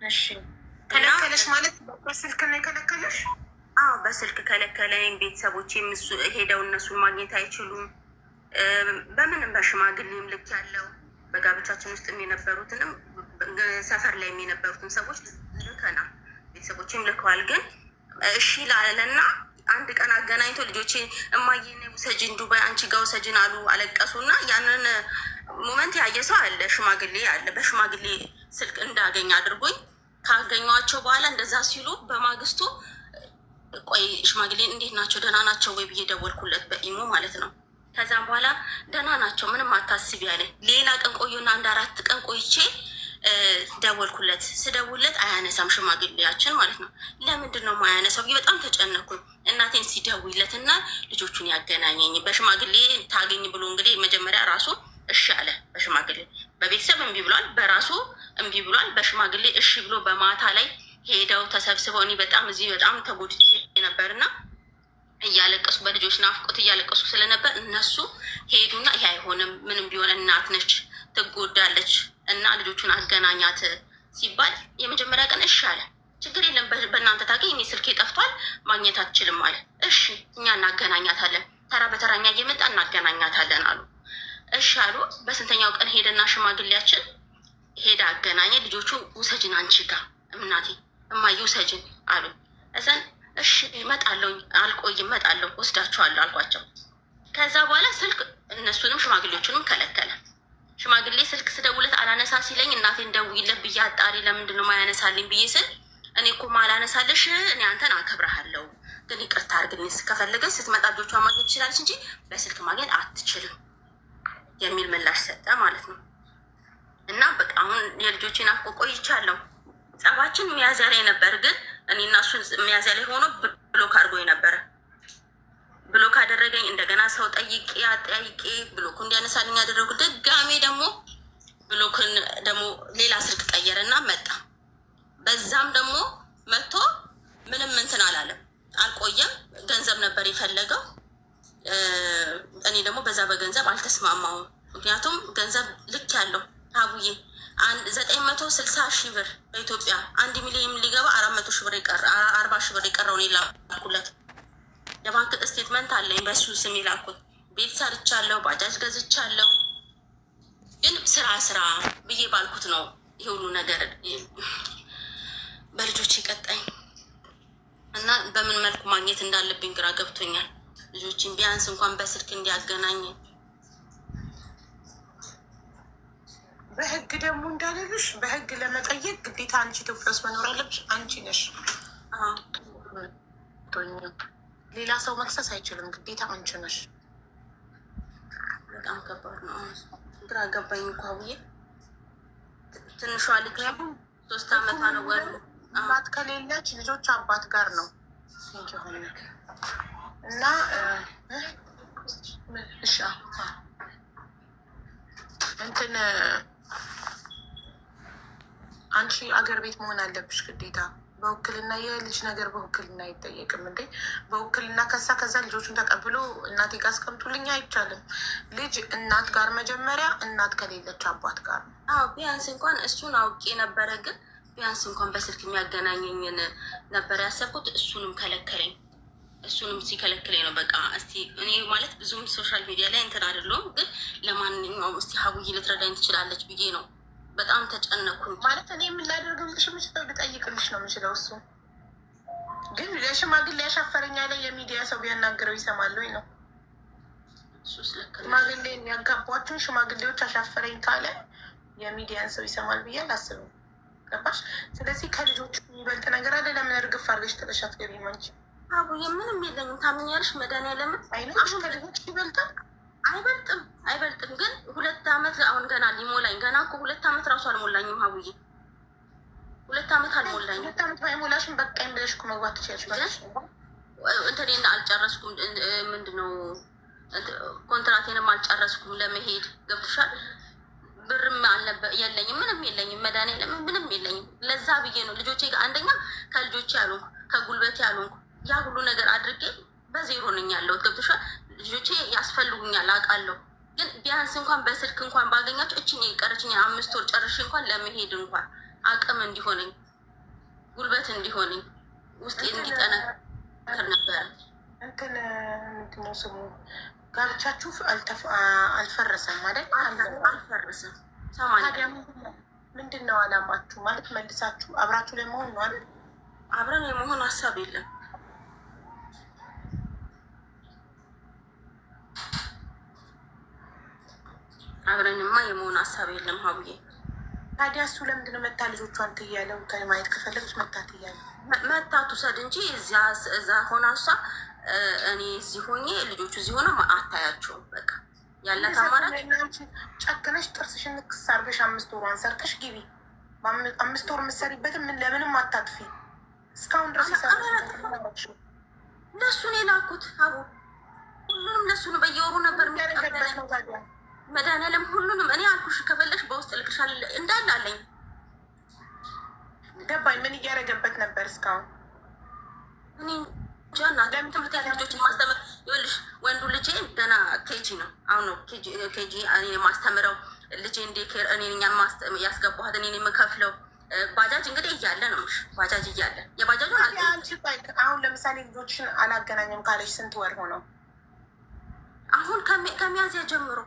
እሺ ከለከለሽ ማለት በስልክ ነው የከለከለሽ? አዎ በስልክ ከለከለኝ። ቤተሰቦቼም ሄደው እነሱን ማግኘት አይችሉም። በምንም በሽማግሌም ልክ ያለው በጋብቻችን ውስጥም የነበሩትንም ሰፈር ላይ የነበሩትን ሰዎች ልከናል። ቤተሰቦቼም ልከዋል። ግን እሺ ላለና አንድ ቀን አገናኝቶ ልጆቼ እማዬ ነይ ውሰጂን ዱባይ አንቺ ጋር ውሰጂን አሉ። አለቀሱ እና ያንን moment ያየ ሰው አለ፣ ሽማግሌ አለ። በሽማግሌ ስልክ እንዳገኝ አድርጎኝ ካገኟቸው በኋላ እንደዛ ሲሉ በማግስቱ ቆይ ሽማግሌ እንዴት ናቸው ደህና ናቸው ወይ ብዬ ደወልኩለት በኢሞ ማለት ነው። ከዛም በኋላ ደህና ናቸው ምንም አታስቢ አለ። ሌላ ቀን ቆየና አንድ 4 ቀን ቆይቼ ደወልኩለት። ስደውልለት አያነሳም ሽማግሌያችን ማለት ነው። ለምንድን ነው የማያነሳው ብዬ በጣም ተጨነኩኝ። እናቴን ሲደውይለት እና ልጆቹን ያገናኘኝ በሽማግሌ ታገኝ ብሎ እንግዲህ መጀመሪያ ራሱ እሺ አለ። በሽማግሌ በቤተሰብ እምቢ ብሏል፣ በራሱ እምቢ ብሏል። በሽማግሌ እሺ ብሎ በማታ ላይ ሄደው ተሰብስበው እኔ በጣም እዚህ በጣም ተጎድቼ ነበርና እያለቀሱ በልጆች ናፍቆት እያለቀሱ ስለነበር እነሱ ሄዱና ይሄ አይሆንም፣ ምንም ቢሆን እናት ነች ትጎዳለች፣ እና ልጆቹን አገናኛት ሲባል የመጀመሪያ ቀን እሺ አለ። ችግር የለም በእናንተ ታገኝ፣ እኔ ስልኬ ጠፍቷል ማግኘት አትችልም አለ። እሺ እኛ እናገናኛታለን፣ ተራ በተራ እኛ እየመጣ እናገናኛታለን አሉ። እሺ አሉ። በስንተኛው ቀን ሄደና ሽማግሌያችን ሄደ አገናኘ። ልጆቹ ውሰጅን አንቺ ጋር እናቴ እማዬ ውሰጅን አሉ። እዛን እሺ እመጣለሁ፣ አልቆይም፣ እመጣለሁ፣ ወስዳችኋለሁ አልኳቸው። ከዛ በኋላ ስልክ እነሱንም ሽማግሌዎቹንም ከለከለ። ሽማግሌ ስልክ ስደውለት አላነሳ ሲለኝ እናቴን ደውይለት ብዬ አጣሪ ለምንድን ነው ማያነሳልኝ ብዬ ስል እኔ እኮ ማላነሳለሽ እኔ አንተን አከብረሃለሁ፣ ግን ይቅርታ አድርግልኝ፣ ከፈለገች ስትመጣ ልጆቿን ማግኘት ትችላለች እንጂ በስልክ ማግኘት አትችልም የሚል ምላሽ ሰጠ ማለት ነው። እና በቃ አሁን የልጆቼን ናፍቆ ቆይቻለሁ። ጸባችን ሚያዝያ ላይ ነበር፣ ግን እኔ እና እሱ ሚያዝያ ላይ ሆኖ block አድርጎኝ ነበረ። Block አደረገኝ። እንደገና ሰው ጠይቄ አጠያይቄ block እንዲያነሳልኝ ያደረጉ። ድጋሜ ደግሞ block ን ደግሞ ሌላ ስልክ ቀየረና መጣ። በዛም ደግሞ መጥቶ ምንም እንትን አላለም፣ አልቆየም። ገንዘብ ነበር የፈለገው። እኔ ደግሞ በዛ በገንዘብ አልተስማማውም። ምክንያቱም ገንዘብ ልክ ያለው አቡዬ 960,000 ብር በኢትዮጵያ 1 ሚሊዮን ሊገባ 400,000 ብር የቀረ 40,000 ብር የቀረውን የላኩለት የባንክ statement አለኝ በሱ ስም የላኩት። ቤት ሰርቻለሁ፣ ባጃጅ ገዝቻለሁ። ግን ስራ ስራ ብዬ ባልኩት ነው ይሄ ሁሉ ነገር በልጆች የቀጣኝ እና በምን መልኩ ማግኘት እንዳለብኝ ግራ ገብቶኛል። ልጆችን ቢያንስ እንኳን በስልክ እንዲያገናኝ በህግ ደግሞ እንዳለልሽ በህግ ለመጠየቅ ግዴታ አንቺ ኢትዮጵያ ውስጥ መኖር አለብሽ። አንቺ ነሽ፣ ሌላ ሰው መክሰስ አይችልም። ግዴታ አንቺ ነሽ። በጣም ከባድ ነው። ግራ ገባኝ እኮ አቡዬ። ትንሿ ልጅ 3 አመቷ ነው። ወሩ አባት ከሌለች ልጆች አባት ጋር ነው እና እሺ እንትን አንቺ አገር ቤት መሆን አለብሽ ግዴታ። በውክልና የልጅ ነገር በውክልና አይጠየቅም እንዴ? በውክልና ከሳ ከዛ ልጆቹን ተቀብሎ እናቴ ጋር አስቀምጡልኝ አይቻልም። ልጅ እናት ጋር መጀመሪያ፣ እናት ከሌለች አባት ጋር ነው። አዎ ቢያንስ እንኳን እሱን አውቄ ነበረ፣ ግን ቢያንስ እንኳን በስልክ የሚያገናኘኝን ነበር ያሰብኩት። እሱንም ከለከለኝ። እሱንም ሲከለክለኝ ነው በቃ እስቲ እኔ ማለት ብዙም social media ላይ እንትን አይደለሁም፣ ግን ለማንኛውም እስቲ ሀቡዬ ልትረዳኝ ትችላለች ብዬ ነው። በጣም ተጨነኩኝ። ማለት እኔ ምን ላደርግልሽ የምችለው ልጠይቅልሽ ነው የምችለው። እሱ ግን ለሽማግሌ ያሻፈረኛ ላይ የሚዲያ ሰው ቢያናግረው ይሰማል ወይ ነው። ሽማግሌ የሚያጋቧቸውን ሽማግሌዎች አሻፈረኝ ካለ የሚዲያን ሰው ይሰማል ብዬ አላስብም። ገባሽ? ስለዚህ ከልጆቹ የሚበልጥ ነገር አለ። ለምን እርግፍ አድርገሽ ጥለሽ አትገቢም አንቺ? አቡዬ ምንም የለኝም። ታምኛለሽ? መድኃኒዓለምን አይኖች ከልጆች ይበልጣል። አይበልጥም፣ አይበልጥም። ግን 2 አመት አሁን ገና ሊሞላኝ ገና እኮ 2 አመት ራሱ አልሞላኝም አቡዬ፣ 2 አመት አልሞላኝም። 2 አመት ባይሞላሽም በቃኝ ብለሽ እኮ መግባት ትችያለሽ። እንትኔን አልጨረስኩም። ምንድነው ኮንትራቴንም አልጨረስኩም ለመሄድ ገብቶሻል። ብርም የለኝም፣ ምንም የለኝም። መድኃኒዓለምን ምንም የለኝም። ለዛ ብዬ ነው ልጆቼ ጋር አንደኛ ከልጆቼ ያልሆንኩ ከጉልበቴ ያልሆንኩ ያ ሁሉ ነገር አድርጌ በዜሮ ነኝ ያለሁት። ገብቶሻል። ልጆቼ ያስፈልጉኛል አውቃለሁ። ግን ቢያንስ እንኳን በስልክ እንኳን ባገኛቸው እችን የቀረችኝ 5 ወር ጨርሼ እንኳን ለመሄድ እንኳን አቅም እንዲሆነኝ ጉልበት እንዲሆንኝ ውስጤ እንዲጠነክር ነበረ። እንትን ምንድን ነው ስሙ? ጋብቻችሁ አልፈረሰም ማለት? አልፈረሰም። ታዲያ ምንድን ነው አላማችሁ? ማለት መልሳችሁ አብራችሁ ለመሆን ነው አይደል? አብረን የመሆን ሀሳብ የለም። አብረንማ የመሆን ሀሳብ የለም ሀቡዬ። ታዲያ እሱ ለምንድን ነው መታ ልጆቿን ትያለው? ማየት ከፈለገች መታ ትያለው። መታ ትውሰድ እንጂ እዛ ሆና እሷ እኔ እዚህ ሆኜ ልጆቹ እዚህ ሆነ አታያቸውም። በቃ ያላት አማራጭ ጨክነሽ ጥርስሽን ንክስ አድርገሽ 5 ወሯን ሰርተሽ ግቢ። 5 ወር የምትሰሪበትም ምን ለምንም አታጥፊ። እስካሁን ድረስ ለእሱ ነው የላኩት። አቡ ሁሉንም ለእሱ ነው በየወሩ ነበር የሚቀበለው መድኃኒዓለም ሁሉንም እኔ አልኩሽ፣ ከፈለሽ በውስጥ እልክሻለሁ እንዳለ አለኝ። ገባኝ። ምን እያደረገበት ነበር እስካሁን? እኔ እንጃ እናቴ። ትምህርት ያለ ልጆችን ማስተምር ይኸውልሽ፣ ወንዱ ልጄ ገና KG ነው። አሁን ነው KG። እኔ የማስተምረው ልጄ daycare እኔ ያስገባኋት፣ እኔ የምከፍለው። ባጃጅ እንግዲህ እያለ ነው ባጃጅ እያለ የባጃጁን አሁን ለምሳሌ ልጆችን አላገናኘም ካለች ስንት ወር ሆነው? አሁን ከሚያዝያ ጀምሮ።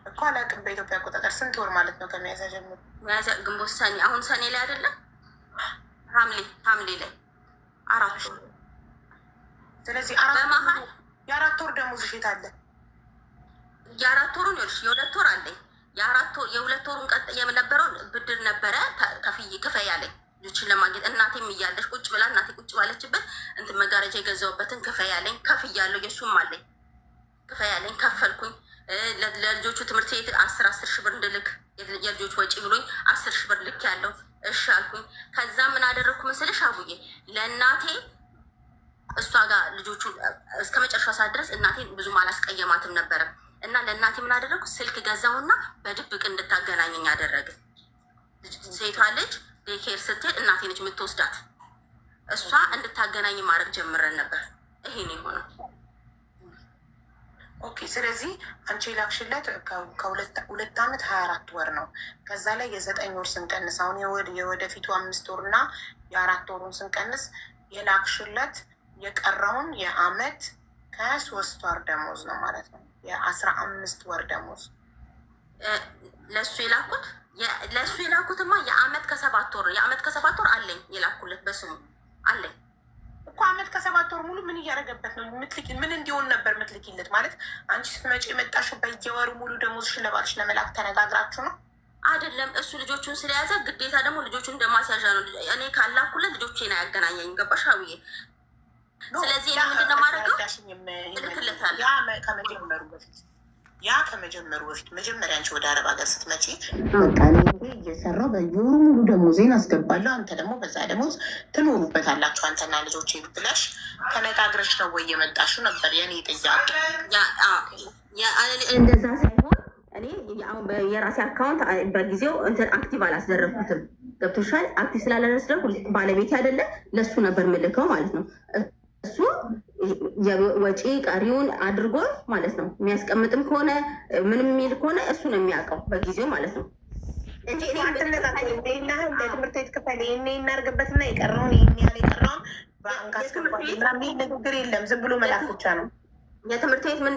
እኮ አላውቅም። በኢትዮጵያ አቆጣጠር ስንት ወር ማለት ነው? ከሚያዝያ ጀምሮ። ሚያዝያ፣ ግንቦት፣ ሰኔ። አሁን ሰኔ ላይ አይደለም፣ ሐምሌ ላይ 4 ወር። ስለዚህ የ4 ወር ደሞዝሽ የት አለ? የ4 ወሩን ይኸውልሽ፣ የ2 ወር አለኝ። የ2 ወሩን ቀጥ የነበረውን ብድር ነበረ ከፍዬ ክፈይ አለኝ። ልጆችን ለማግኘት እናቴም እያለች ቁጭ ብላ እናቴ ቁጭ ባለችበት እንትን መጋረጃ የገዛሁበትን ክፈይ አለኝ። ከፍያለሁ። የእሱም አለኝ፣ ክፈይ አለኝ። ከፈልኩኝ። ለልጆቹ ትምህርት ቤት 10 10 ሺህ ብር እንድልክ የልጆች ወጪ ብሎኝ 10 ሺህ ብር ልክ ያለው እሺ አልኩኝ። ከዛ ምን አደረግኩ መሰለሽ አቡዬ? ለእናቴ እሷ ጋር ልጆቹ እስከ መጨረሻ ሰዓት ድረስ እናቴን ብዙም አላስቀየማትም ነበረ እና ለእናቴ ምን አደረግኩ? ስልክ ገዛውና በድብቅ እንድታገናኘኝ አደረግን። ሴቷ ልጅ daycare ስትሄድ እናቴ ነች የምትወስዳት። እሷ እንድታገናኝ ማድረግ ጀምረን ነበር። ይሄ ነው የሆነው። Okay። ስለዚህ አንቺ የላክሽለት ከ2 አመት 24 ወር ነው። ከዛ ላይ የ9 ወር ስንቀንስ አሁን የወደፊቱ 5 ወር እና የ4 ወሩን ስንቀንስ የላክሽለት የቀረውን የአመት ከ3 ወር ደሞዝ ነው ማለት ነው። የ15 ወር ደሞዝ። ለእሱ የላኩትማ የአመት ከ7 ወር ነው። የአመት ከ7 ወር አለኝ፣ የላኩለት በስሙ አለኝ። እኮ አመት ከ7 ወር ሙሉ ምን እያደረገበት ነው? ምን እንዲሆን ነበር ምትልኪለት? ማለት አንቺ ስትመጪ የመጣሽው በየወሩ ሙሉ ደሞዝሽን ለባልሽ ለመላክ ተነጋግራችሁ ነው? አይደለም። እሱ ልጆቹን ስለያዘ ግዴታ ደግሞ ልጆቹን እንደማስያዣ ነው። እኔ ካላኩለት ልጆቼን አያገናኘኝም። ገባሽ አብዬ? ስለዚህ እኔ ምንድን ነው የማደርገው? እልክለታለሁ። ያ ከመጀመሩ በፊት መጀመሪያ አንቺ ወደ አረብ ሀገር ስትመጪ በቃ እኔ እየሰራሁ በየወሩ ሙሉ ደሞዜን አስገባለሁ፣ አንተ ደግሞ በዛ ደሞዝ ትኖሩበታላችሁ አንተና ልጆቼ ብለሽ ተነጋግረሽ ነው ወይ የመጣሽው ነበር የኔ ጥያቄ። እንደዛ ሳይሆን እኔ የራሴ account በጊዜው እንትን active አላስደረግኩትም። ገብቶሻል? Active ስላላስደረግኩ ባለቤቴ አይደለ ለእሱ ነበር የምልከው ማለት ነው። እሱ ወጪ ቀሪውን አድርጎ ማለት ነው። የሚያስቀምጥም ከሆነ ምንም የሚል ከሆነ እሱ ነው የሚያውቀው በጊዜው ማለት ነው እንጂ ለትምህርት ቤት ክፈል ይሄን እናድርግበትና የቀረውን ይሄን ያህል የቀረውን ባንክ አስገባ የሚል ንግግር የለም። ዝም ብሎ መላክ ብቻ ነው። የትምህርት ቤት ምን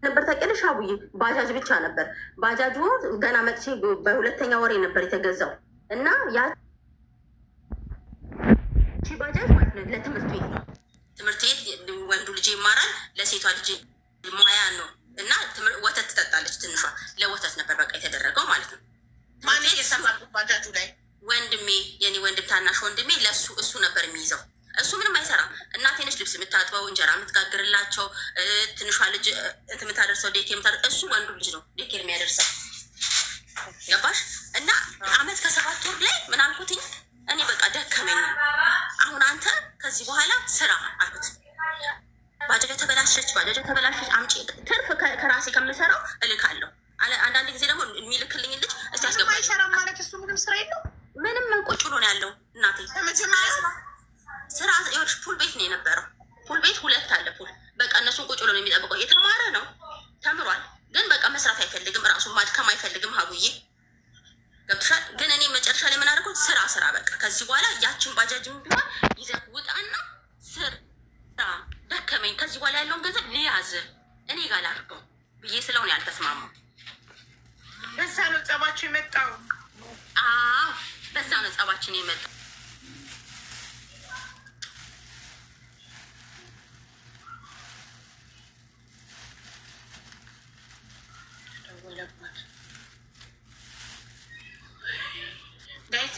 ነበር ታውቂያለሽ አቡዬ? ባጃጅ ብቻ ነበር። ባጃጁ ገና መጥቼ በሁለተኛ ወሬ ነበር የተገዛው እና ያቺ ባጃጅ ማለት ነው ለትምህርት ቤት ነው። ትምህርት ቤት ወንዱ ልጅ ይማራል፣ ለሴቷ ልጅ ሙያ ነው እና ወተት ትጠጣለች ትንሿ። ለወተት ነበር በቃ የተደረገው ማለት ነው። ማን የሰማበት ባጃጁ ላይ? ወንድሜ፣ የኔ ወንድም፣ ታናሽ ወንድሜ፣ ለእሱ እሱ ነበር የሚይዘው። እሱ ምንም አይሰራም። እናቴ ነች ልብስ የምታጥበው፣ እንጀራ የምትጋግርላቸው፣ ትንሿ ልጅ እንትን የምታደርሰው፣ daycare የምታደርሰው እሱ ወንዱ ልጅ ነው daycare የሚያደርሰው። ገባሽ? እና አመት ከ7 ወር ላይ ምን አልኩትኝ? እኔ በቃ ደከመኝ። አሁን አንተ ከዚህ በኋላ ስራ አልኩት። ባጃጅ ተበላሸች፣ ባጃጅ ተበላሸች፣ አምጪ ትርፍ ከራሴ ከምሰራው እልካለሁ። አንዳንድ ጊዜ ደግሞ የሚልክልኝ ልጅ እስቲ አስገባ። አይሰራም ማለት እሱ ምንም ስራ የለው? ምንም ቁጭ ብሎ ነው ያለው። እናቴ ስራ ይኸውልሽ፣ pool ቤት ነው የነበረው። Pool ቤት ሁለት አለ pool። በቃ እነሱን ቁጭ ብሎ ነው የሚጠብቀው። የተማረ ነው፣ ተምሯል። ግን በቃ መስራት አይፈልግም፣ ራሱን ማድከም አይፈልግም። ሀቡዬ ገብቶሻል። ግን እኔ መጨረሻ ላይ ምን ስራ ስራ፣ በቃ ከዚህ በኋላ ያችን ባጃጅም ቢሆን ይዘህ ውጣና ስራ፣ ደከመኝ፣ ከዚህ በኋላ ያለውን ገንዘብ ልያዝ እኔ ጋር ላድርገው ብዬ ስለሆነ ያልተስማማው። በዛ ነው ጸባችሁ የመጣው። አዎ በዛ ነው ጸባችን የመጣው። Guys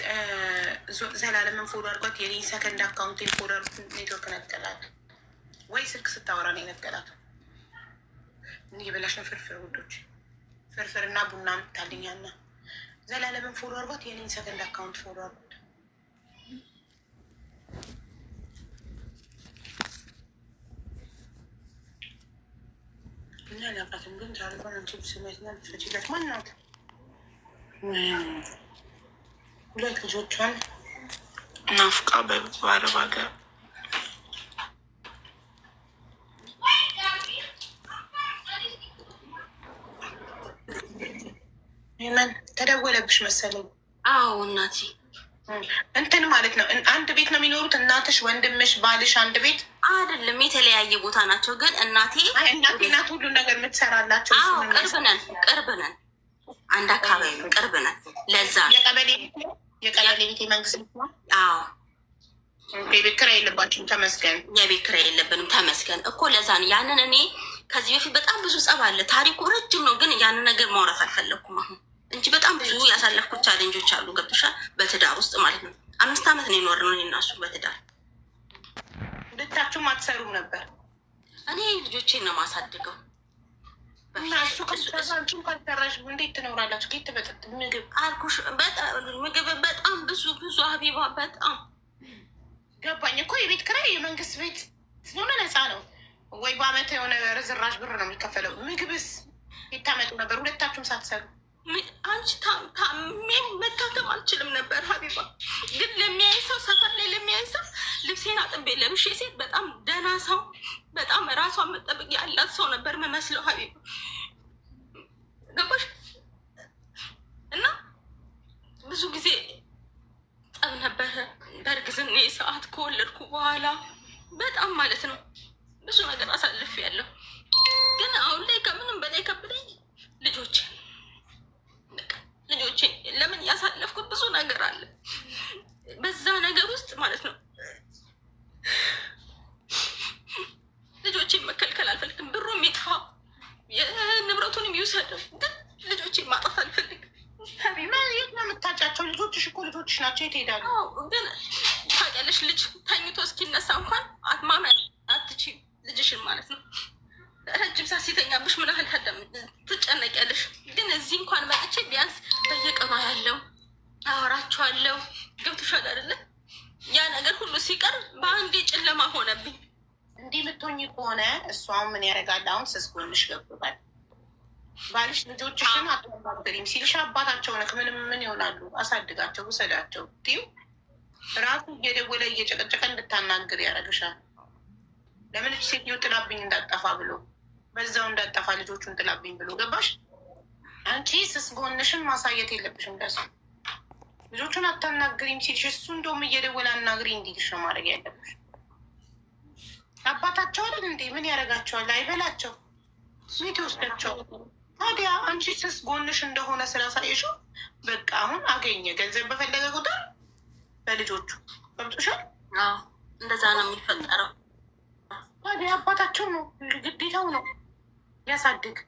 ዘላለምን follow አድርጓት። የኔ second account follow አድርጓት። ኔትወርክ ነቀላት ወይ ስልክ ስታወራ ነው የነቀላት። እየበላሽ ነው ፍርፍር ውዶች፣ ፍርፍር እና ቡና ምታልኛና ዘላለምን follow አድርጓት። የኔን second account follow አድርጓት። እኛ አላውቃትም፣ ግን ታሪኳን አንቺ ብትሰሚያትና ብትፈቺላት ማናት? ሁለት ልጆቿን ናፍቃ በአረብ ሀገር ምን ተደወለብሽ መሰለኝ። አዎ እናቴ እንትን ማለት ነው። አንድ ቤት ነው የሚኖሩት? እናትሽ፣ ወንድምሽ፣ ባልሽ አንድ ቤት አይደለም፣ የተለያየ ቦታ ናቸው። ግን እናቴ እናቴ ናት ሁሉ ነገር የምትሰራላቸው። አዎ ቅርብ ነን፣ ቅርብ ነን፣ አንድ አካባቢ ነው፣ ቅርብ ነን። ለዛ ነው የቀበሌ ቤት የመንግስት ቤት ነው። አዎ የቤት ኪራይ የለባችሁም? ተመስገን። የቤት ኪራይ የለብንም ተመስገን እኮ። ለዛ ነው ያንን እኔ ከዚህ በፊት በጣም ብዙ ጸብ አለ፣ ታሪኩ ረጅም ነው። ግን ያንን ነገር ማውራት አልፈለግኩም አሁን እንጂ በጣም ብዙ ያሳለፍኩት challenge ኦች አሉ። ገብቶሻል? በትዳር ውስጥ ማለት ነው። 5 ዓመት ነው የኖርነው እኔ እና እሱ በትዳር። ሁለታችሁም አትሰሩም ነበር? እኔ ልጆቼን ነው የማሳድገው። እና እሱ ካልሰራ አንቺም ካልሰራሽ እንዴት ትኖራላችሁ? ከየት ትበጠጥ ምግብ አልኩሽ፣ ምግብ በጣም ብዙ ብዙ ሀቢባ በጣም ገባኝ እኮ። የቤት ኪራይ የመንግስት ቤት ስለሆነ ነፃ ነው ወይ በአመት የሆነ ርዝራዥ ብር ነው የሚከፈለው። ምግብስ የታመጡ ነበር ሁለታችሁም ሳትሰሩ? አንቺ ታሜ መታከም አልችልም ነበር ሀቢባ። ግን ለሚያይ ሰው ሰፈር ላይ ለሚያይ ሰው ልብሴን አጥቤ ለብሼ ሴት በጣም ደህና ሰው በጣም ራሷን መጠበቅ ያላት ሰው ነበር የምመስለው ሀቢባ። ገባሽ? እና ብዙ ጊዜ ጠብ ነበረ በእርግዝና ሰዓት ከወለድኩ በኋላ በጣም ማለት ነው ብዙ ነገር አሳልፌያለሁ። ግን አሁን ላይ ከምንም በላይ ከበደኝ ልጆቼ ልጆቼ ለምን ያሳለፍኩት ብዙ ነገር አለ በዛ ነገር ውስጥ ማለት ነው። ልጆቼን መከልከል አልፈልግም። ብሩም ይጥፋ ንብረቱንም ይውሰድ፣ ግን ልጆቼን ማጣት አልፈልግም። የት ነው የምታጫቸው? ልጆችሽ እኮ ልጆችሽ ናቸው። የት ሄዳሉ? ግን ታውቂያለሽ፣ ልጅ ተኝቶ እስኪነሳ እንኳን ማመን አትችይም፣ ልጅሽን ማለት ነው። ረጅም ሰዓት ሲተኛብሽ ምን ያህል ትጨነቂያለሽ። ግን እዚህ እንኳን መጥቼ ቢያንስ በየቀኑ ያለው አወራቸዋለሁ። ገብቶሻል አይደለ? ያ ነገር ሁሉ ሲቀር በአንዴ ጨለማ ሆነብኝ። እንዲህ የምትሆኚ ከሆነ እሱ አሁን ምን ያደርጋል? አሁን ስስ ጎንሽ ገብቶታል። ባልሽ ልጆችሽን አታናግሪም ሲልሽ አባታቸው ነክ ምንም ምን ይሆናሉ? አሳድጋቸው፣ ውሰዳቸው ብትይው ራሱ እየደወለ እየጨቀጨቀ እንድታናግር ያደርግሻል። ለምን ሴትዮ ጥላብኝ እንዳጠፋ ብሎ በዛው እንዳጠፋ ልጆቹን ጥላብኝ ብሎ ገባሽ? አንቺ ስስ ጎንሽን ማሳየት የለብሽም ለሱ። ልጆቹን አታናግሪም ሲልሽ እሱ እንደውም እየደወለ አናግሪ እንዲልሽ ነው ማድረግ ያለብሽ። አባታቸው አይደል እንዴ? ምን ያደርጋቸዋል? አይበላቸው፣ የት ይወስዳቸው ታዲያ? አንቺ ስስ ጎንሽ እንደሆነ ስላሳየሽው በቃ አሁን አገኘ ገንዘብ በፈለገ ቁጥር በልጆቹ ገብቶሻል። እንደዛ ነው የሚፈጠረው። ታዲያ አባታቸው ነው፣ ግዴታው ነው። ያሳድግ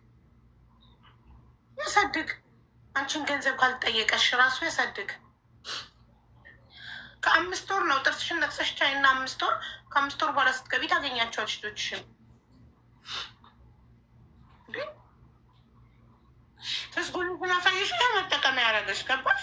ያሳድግ። አንቺን ገንዘብ ካልጠየቀሽ ራሱ ያሳድግ። ከ5 ወር ነው ጥርስሽን ነቅሰሽ ቻይና 5 ወር፣ ከ5 ወር በኋላ ስትገቢ ታገኛቸዋለሽ ልጆችሽን። ግን ስስ ጎንሽን አሳየሽ መጠቀሚያ ያደረገሽ ገባሽ?